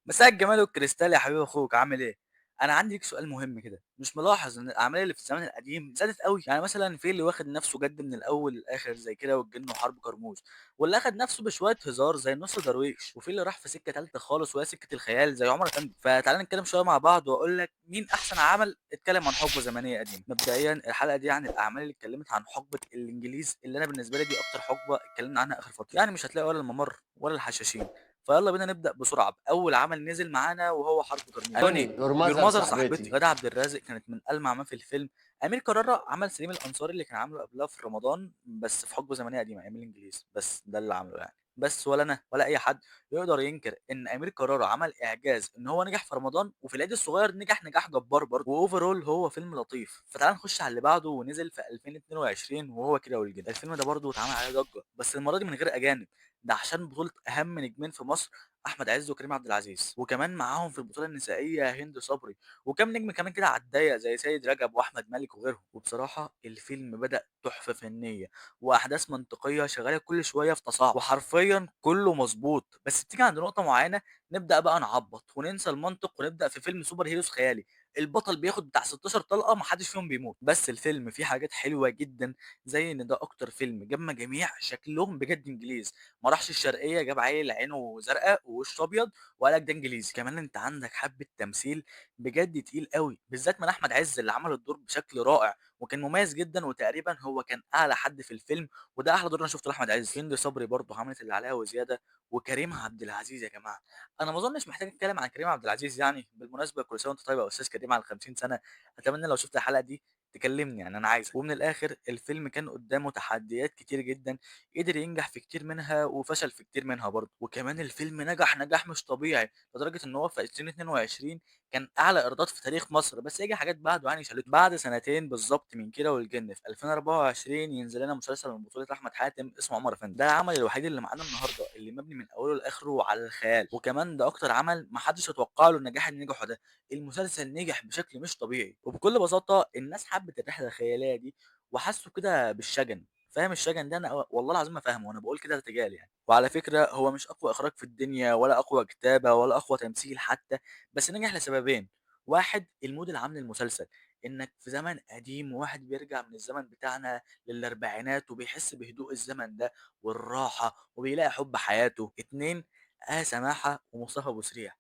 مساء الجمال والكريستال يا حبيب اخوك، عامل ايه؟ انا عندي ليك سؤال مهم كده. مش ملاحظ ان الاعمال اللي في الزمن القديم زادت قوي؟ يعني مثلا في اللي واخد نفسه جد من الاول للاخر زي كده والجن وحرب كرموز، واللي اخد نفسه بشوية هزار زي نص درويش، وفي اللي راح في سكة ثالثة خالص وهي سكة الخيال زي عمر افندي. فتعالى نتكلم شوية مع بعض واقول لك مين احسن عمل اتكلم عن حقبة زمنية قديمة. مبدئيا الحلقة دي عن الاعمال اللي اتكلمت عن حقبة الانجليز، اللي انا بالنسبة لي دي اكتر حقبة اتكلمنا عنها اخر فترة، يعني مش هتلاقي ولا الممر ولا الحشاشين. فيلا بينا نبدا بسرعة باول عمل نزل معانا وهو حرب كرموز. توني your your mother mother صاحبتي. صاحبتي غادة عبد الرازق كانت من ألمع ما في الفيلم. امير كرارة عمل سليم الانصاري اللي كان عامله قبلها في رمضان، بس في حقبة زمنية قديمة ايام الانجليز، بس ده اللي عمله يعني. بس ولا انا ولا اي حد يقدر ينكر ان امير كرارة عمل اعجاز ان هو نجح في رمضان، وفي العيد الصغير نجح نجاح جبار برضه، و overall هو فيلم لطيف. فتعال نخش على اللي بعده، ونزل في 2022 وهو كيرة والجن. الفيلم ده برضه اتعمل عليه ضجه، بس المرة دي من غير اجانب، ده عشان بطوله اهم نجمين في مصر، احمد عز وكريم عبد العزيز، وكمان معاهم في البطولة النسائية هند صبري، وكم نجم كمان كده على الضيق زي سيد رجب واحمد مالك وغيرهم. وبصراحة الفيلم بدا تحفة فنية واحداث منطقية شغالة كل شوية في تصاعد، وحرفيا كله مظبوط، بس بتيجي عند نقطة معينة نبدا بقى نعبط وننسى المنطق ونبدا في فيلم super heroes خيالي، البطل بياخد بتاع 16 طلقه محدش فيهم بيموت. بس الفيلم فيه حاجات حلوة جدا، زي ان ده اكتر فيلم جاب مجاميع شكلهم بجد انجليز، ما راحش الشرقية جاب عيل عينه زرقاء ووشه ابيض وقال لك ده انجليزي. كمان انت عندك حبه تمثيل بجد تقيل قوي، بالذات من احمد عز اللي عمل الدور بشكل رائع وكان مميز جدا، وتقريبا هو كان اعلى حد في الفيلم، وده احلى دور انا شفته لاحمد عز. هند صبري برضه عملت اللي عليها وزيادة، وكريم عبد العزيز يا جماعة انا ما اظنش محتاج اتكلم عن كريم عبد العزيز يعني. بالمناسبة كل سنة وانت طيب يا استاذ كريم على 50 سنة، اتمنى لو شفت الحلقة دي تكلمني، يعني انا عايزك. ومن الاخر الفيلم كان قدامه تحديات كتير جدا، قدر ينجح في كتير منها وفشل في كتير منها برضه. وكمان الفيلم نجح نجاح مش طبيعي، لدرجة ان هو في 2022 كان اعلى ايرادات في تاريخ مصر، بس يجي حاجات بعده يعني شالته. بعد سنتين بالظبط من كيرة والجن في 2024 ينزل لنا مسلسل من بطوله احمد حاتم اسمه عمر افندي. ده العمل الوحيد اللي معانا النهارده اللي مبني من اوله لاخره على الخيال، وكمان ده اكتر عمل ما حدش اتوقع له النجاح اللي نجحه ده. المسلسل نجح بشكل مش طبيعي، وبكل بساطة الناس حبت الرحلة الخيالية دي وحسوا كده بالشجن. فاهم الشجن ده؟ انا والله العظيم ما فاهمه، انا بقول كده ارتجال يعني. وعلى فكرة هو مش اقوى اخراج في الدنيا ولا اقوى كتابه ولا اقوى تمثيل حتى، بس نجح لسببين. واحد، ال mood العام للمسلسل، انك في زمن قديم وواحد بيرجع من الزمن بتاعنا للاربعينات وبيحس بهدوء الزمن ده والراحة وبيلاقي حب حياته. اتنين، آية سماحة ومصطفى ابو سريع.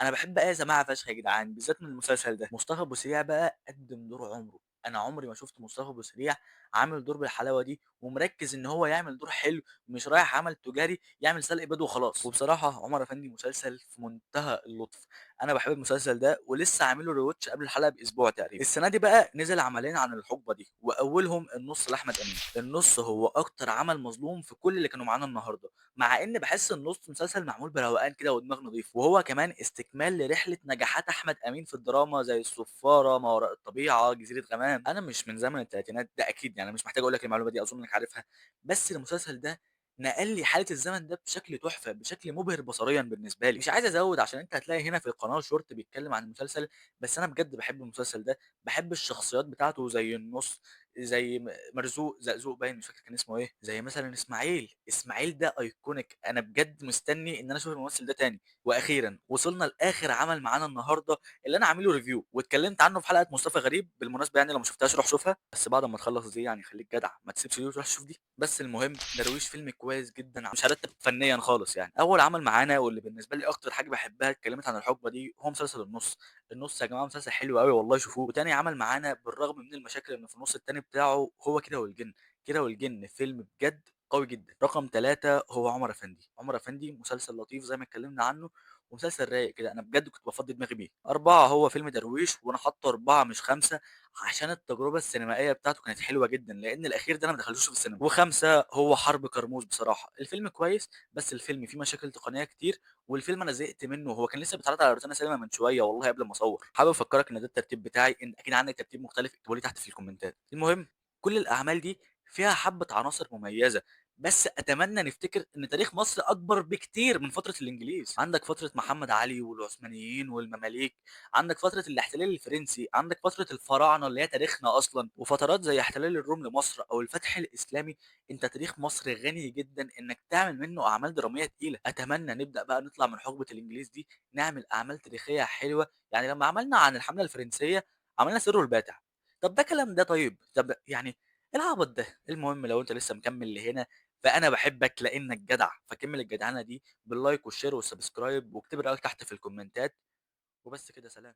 انا بحب آية سماحة فشخ يا جدعان، بالذات من المسلسل ده. مصطفى ابو سريع بقى قدم دور عمره، انا عمري ما شفت مصطفى ابو سريع عامل دور بالحلاوه دي ومركز ان هو يعمل دور حلو، مش رايح عمل تجاري يعمل سلق بيض وخلاص. وبصراحة عمر افندي مسلسل في منتهى اللطف، انا بحب المسلسل ده ولسه عامله rewatch قبل الحلقة باسبوع تقريبا. السنة دي بقى نزل عملين عن الحقبة دي، واولهم النص لاحمد امين. النص هو اكتر عمل مظلوم في كل اللي كانوا معانا النهارده، مع ان بحس النص مسلسل معمول بروقان كده ودماغ نظيف، وهو كمان استكمال لرحلة نجاحات احمد امين في الدراما زي الصفاره، ما وراء الطبيعة، جزيرة غمام. انا مش من زمن الثلاثينات ده اكيد يعني، مش محتاج اقول لك المعلومة دي، اظن انك عارفها، بس المسلسل ده نقل لي حاله الزمن ده بشكل تحفة، بشكل مبهر بصريا بالنسبة لي. مش عايز ازود عشان انت هتلاقي هنا في القناة شورت بيتكلم عن المسلسل، بس انا بجد بحب المسلسل ده، بحب الشخصيات بتاعته زي النص، زي مرزوق زقزوق باين مش فاكر كان اسمه ايه، زي مثلا اسماعيل. اسماعيل ده iconic، انا بجد مستني ان انا اشوف الممثل ده تاني. واخيرا وصلنا لاخر عمل معانا النهارده اللي انا عامله review واتكلمت عنه في حلقة مصطفى غريب، بالمناسبة يعني لو ما شفتهاش روح شوفها، بس بعد ما تخلص دي يعني خليك جدع ما تسيبش دي وتروح تشوف دي. بس المهم درويش فيلم كويس جدا، مش هرتب فنيا خالص يعني. اول عمل معانا واللي بالنسبة لي اكتر حاجة بحبها اتكلمت عن الحقبة دي هو مسلسل النص. النص يا جماعة مسلسل حلو قوي والله، شوفوه. وتاني عمل معانا بالرغم من المشاكل اللي في النص التاني بتاعه هو كيرة والجن. كيرة والجن فيلم بجد قوي جدا. رقم 3 هو عمر افندي. عمر افندي مسلسل لطيف زي ما اتكلمنا عنه، ومسلسل رايق كده، انا بجد كنت بفضي دماغي بيه. 4 هو فيلم درويش، وانا حاطه 4 مش 5 عشان التجربة السينمائية بتاعته كانت حلوة جدا، لان الاخير ده انا ما دخلتوش في السينما. و5 هو حرب كرموز. بصراحة الفيلم كويس، بس الفيلم فيه مشاكل تقنية كتير، والفيلم انا زهقت منه. هو كان لسه بيتعرض على روتانا سينما من شوية والله قبل ما اصور. حابب افكرك ان ده الترتيب بتاعي، ان اكيد عندك ترتيب مختلف اكتبوا لي تحت في الكومنتات. المهم كل الاعمال دي فيها حبه عناصر مميزة، بس أتمنى نفتكر إن تاريخ مصر أكبر بكتير من فترة الإنجليز. عندك فترة محمد علي والعثمانيين والمماليك، عندك فترة الاحتلال الفرنسي، عندك فترة الفراعنة اللي هي تاريخنا أصلًا، وفترات زي احتلال الروم لمصر أو الفتح الإسلامي. أنت تاريخ مصر غني جدًا إنك تعمل منه أعمال درامية تقيلة. أتمنى نبدأ بقى نطلع من حقبة الإنجليز دي، نعمل أعمال تاريخية حلوة. يعني لما عملنا عن الحملة الفرنسية عملنا سره الباتع. طب ده كلام ده؟ طيب، طب يعني إيه العبط ده؟ المهم لو أنت لسه مكمل لهنا فأنا باحبك لإنك جدع، فكمل الجدعنة دي بال like وال share وال subscribe، واكتب رأيك تحت في الكومنتات، وبس كده سلام.